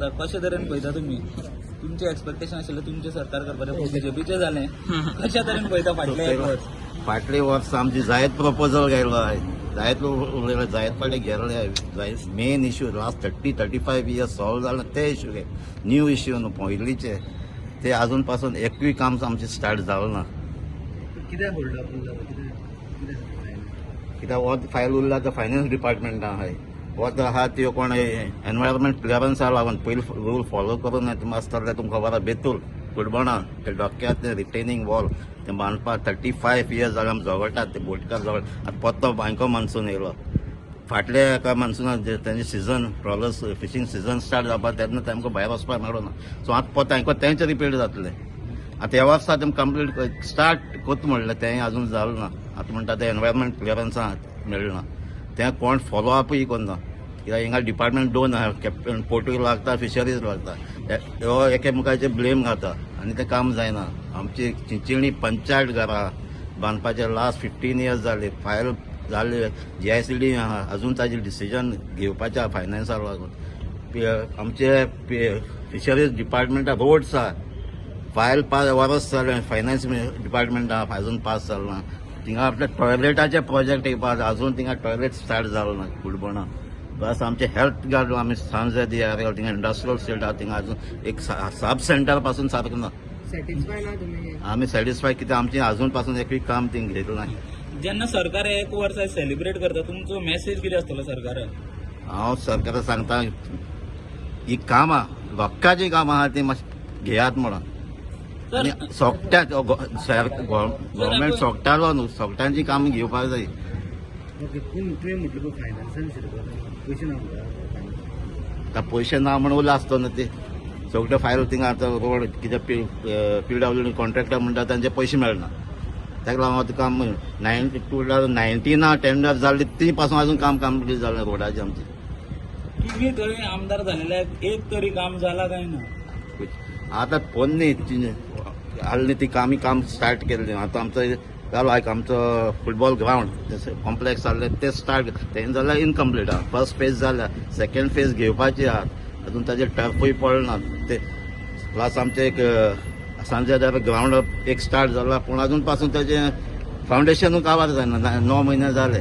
करता, कशे तरेन पळयता तुमी? तुमचें एक्सपेक्टेशन आशिल्लें तुमचें सरकार करपाचें, पूण बीजेपीचें जालें. कशा तरेन पळयता फाटलें एक वर्स? फाटले वर्स आमची जायत प्रपोजल गेलो आहे, जायत उलयले, जायत फाटी गेल्ले. जायत main issue last 30-35 years solve जाला ते इश्यू घे. न्यू इश्यू न्हू, पयलींचे ते अजून पासून एकूय काम आमचें स्टार्ट जालें ना. कित्याक होल्ड अप उरला? कितें कितें? कित्याक हो फायल उरला तो फायनान्स डिपार्टमेंटा आहाय. हो तो आहा त्यो कोण एनवायरमेंट क्लियरन्सा लागून पयलीं रूल फॉलो करून तुमकां आसतलें, तुमकां खबर आहा, बेतूल कुडबणा ते डोक्यात ते रिटेनिंग वॉल ते बांदपाक 35 इयर्स जाले आमी झगडटात. ते बोटकार झगड. आतां परतो बांयको मान्सून येयलो. फाटल्या एका मान्सुनात तेंचे season, trawlers fishing season start जावपाक तेन्ना तेमकां भायर वचपाक मेळना. सो आतां परत तांकां तेंचे रिपेड जातलें. आतां ह्या वर्सा तेम कंप्लीट स्टार्ट कोत म्हणलें, तें अजून जालें ना. आतां म्हणटा तें एनवायरमेंट क्लियरन्सा मेळना, तें कोण फॉलो अपूय करना. कित्याक हिंगा डिपार्टमेंट दोन आहा, कॅप्टन पोर्टूय लागता, फिशरीज लागता. हो एकामेकाचेर ब्लेम घालता आनी तें काम जायना. आमची चिंचणी पंचायत घरां बांदपाचें लास्ट 15 इयर्स जाले, फायल जाले, जीआयसीडी आहा, अजून ताजें डिसिजन घेवपाचें आहा फायनान्साक लागून. आमचे फिशरीज डिपार्टमेंटा रोड्स आहा, फायल 5 वरस जालें फायनान्स डिपार्टमेंटा, अजून पास जालो ना. थिंगा आपल्या टॉयलेटाचे प्रोजेक्ट येवपाक, अजून थिंगा टॉयलेट स्टार्ट जालो ना कुडबणा. प्लस आमचे हेल्थ गार्ड आमी सांजे थिंगा इंडस्ट्रियल स्टेट आहा, थिंगा अजून एक सब सेंटर पासून सारकें ना. सॅटिस्फाय ना तुमी? आमी सॅटिस्फाय कित्याक आमचें अजून पासून एकूय काम थिंग घेतलें ना. जेन्ना सरकार एक वर्स सेलिब्रेट करता, तुमचो मेसेज कितें आसतलो सरकाराक? हांव सरकाराक सांगता, ही कामां लोकांची कामां आहा ती मातशी घेयात म्हणून. आनी सोगट्या गव्हर्मेंट सोगटालो न्हू, सोगट्यांची कामां घेवपाक जाय. ओके, पूण तुवें म्हटलें पळय फायनान्सान पयशे ना म्हणटा. आतां पयशे ना म्हणून उरला आसतो न्हू ते सगळे फायल थिंगा. आतां रोड कितें पीडब्ल्यूडी कॉन्ट्रॅक्टर म्हणटा, तांचे पयशे मेळना. ताका लागून आतां काम 2019 टेंडर जाल्ली ती पासून अजून काम कंप्लीट जालें रोडाचें आमचें. तुम्ही थंय आमदार झालेले, एक तरी काम जाला काय ना? आतां पोन्नी आहली ती कामी काम स्टार्ट केल्लें. आतां आमचो जालो एक आमचो फुटबॉल ग्रावंड कॉम्प्लेक्स आहलें, तें स्टार्ट तें जाल्यार इनकम्प्लीट आहा. फर्स्ट फेज जाल्या, सेकंड फेज घेवपाची आहा, अजून ताजेर टर्फूय पडना ते. प्लस आमचें एक सांजे ग्रावंड एक स्टार्ट जाला, पूण अजून पासून ताजें फावंडेशनूय काबार जायना, 9 म्हयने जाले.